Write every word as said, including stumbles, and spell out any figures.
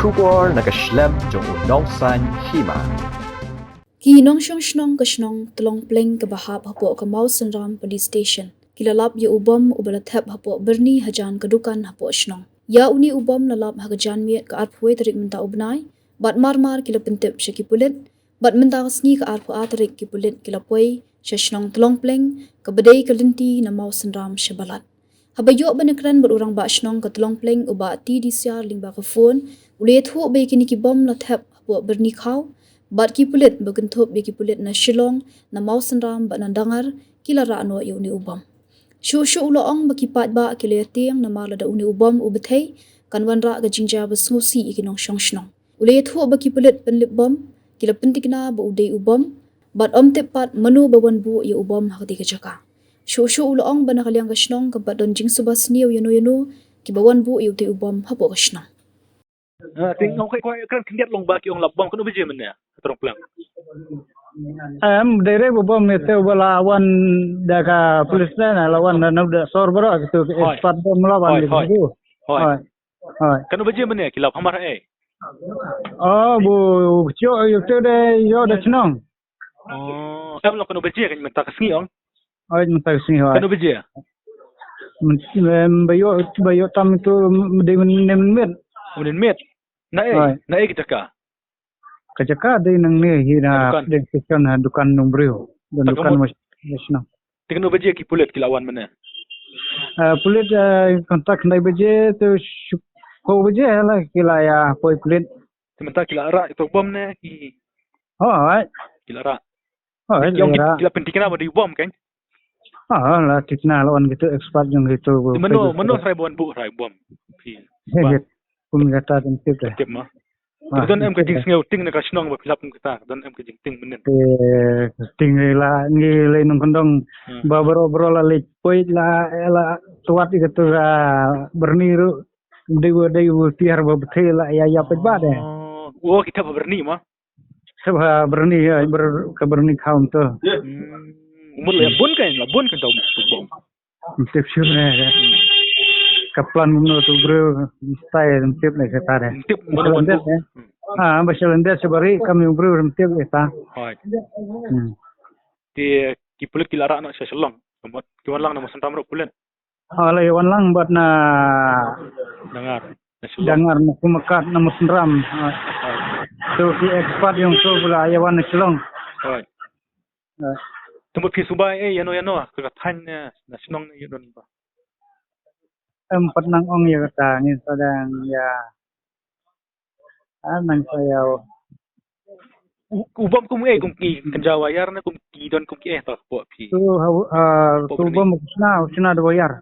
Khubor na ka shlem jong u nongsan hima. Ki nongshong shnong ka shnong Tlongpleng kaba hap hapoh ka Mawsynram Police Station ki la lap ïa u bom uba la thep hapoh byrni hajan ka dukan hapoh shnong. Ïa une u bom la lap ha ka janmiet ka arphew tarik mynta u bnai, bad mar mar ki la pyntip sha ki pulit, bad mynta ka sngi ka arphew ar tarik ki pulit ki la poi sha shnong Tlongpleng, kaba dei ka lynti na Mawsynram sha Balat. Haba ïoh ban ïakren bad u rangbah shnong ka Tlongpleng u Bah T D Siar lyngba ka phone, u la ïathuh ba ïa kine ki bom la thep hapoh byrni khaw, bad ki pulit ba kynthup ïa ki pulit na Shillong, na Mawsynram bad na Dangar ki la rah noh ïa une u bom. Shuh shuh u la ong ba ki paidbah ki la ïatieng namar lada une u bom u bthei, kan wanrah ka jingjia ba sngewsih ïa ki nongshong shnong. U la ïathuh ba ki pulit pynlip bom ki la pynthikna ba u dei u bom, bad ym tip pat mano ba wan buh ïa u bom ha katei ka jaka. Shuh shuh u la ong ba na ka liang ka shnong kam pat don jingsuba sniew ïano ïano kiba wan buh ïa utei u bom hapoh ka shnong. Ah, ting ong kai kwai kren khyndiat long ba ki ong lap bom, kano baje mynne ha Tlongpleng? Em, direct ba bom ne te ba la wan da ka police line, la wan da nau da sor bro, kitu ki Hoi. Expert bom la wan Hoi, di hoi. Kitu. Hoi. Hoi. Hoi. Kano baje mynne ki lap hamar eh? Oh, bu, cio, io te de, io da chnong. Oh, em long kano baje kan mynta ka sngi ong? Oh, mynta ka sngi, hoi. Kano baje? Em, ba ïoh, ba ïoh tam tu, de mynne mynmiet. Mynmiet. Na eh, Hoi. Na eh kita ka. Ka jaka dei nangne hi na Dukan. Dei station ha dukan nongbriew. Dan Dukan. Dukan mas, mas na. Te kano baje ki pulit ki la wan mynne? Eh, pulit, eh, kontak khyndai baje tu shu-, ko baje la ki la ïa poi pulit. Te mynta ki la rah ito bom ne ki? Oh, hoi. Ki la rah. Oh, hoi, ki ong ki la rah. Ki la pynthikna ba dei bom kan? Ah, la thikna la wan kitu expert jong kitu. Te mano, mano hrai ba wan buh hrai bom? Phi. Hei, hei. Kum kata ym tip de. Tip ma. Ah, don em ka jingsngew ting na ka shnong ba phi lap kum kata, don em ka jingting mynnin. Eh, ting la ngi lei nongkyndong. Hmm. Ba bro bro la leit poi la, la tuat ïa katu ka byrni ruh. Dei ba, dei ba tiar ba bthei la ïa ïa peit ba de. Oh, oh, kita ba byrni ma. Sha ba byrni, eh, ber-, ka byrni khaw mynta. Hmm. Mut la bun kan, la bun kan tau bom. Ym tip shuh ne, eh. Ka plan kumno tu bro, mesti ym tip ne kata de. Ym tip, mano, mano. Shalyndet, eh. Hmm. Ah, ba shalyndet sha bari kam ïa bro ym tip kata. Hoi. Hmm. Te ki pulit ki la rah noh sha Shillong. Ki wan lang na Mawsynram ruh pulit. Ah, la ïa wan lang bad na Dangar. Na Shillong. Dangar na Kumakat na Mawsynram. Ah. Hoi. Tu ki expert jong tu ba la ïa wan na Shillong. Hoi. Hoi. Te mut phi subai eh ïano ïano ka, ka thaiñ ne na shnong ne ïano ba. Em pat nang ong ïa kata ngi sa dang ïa Ah, nang sa ïa. U, u bom kum eh, kum ki kynja wire ne kum ki don kum ki eh ta hapoh phi. Tu ha, ah, hapoh tu byrni. Bom u shna, u shna da wire.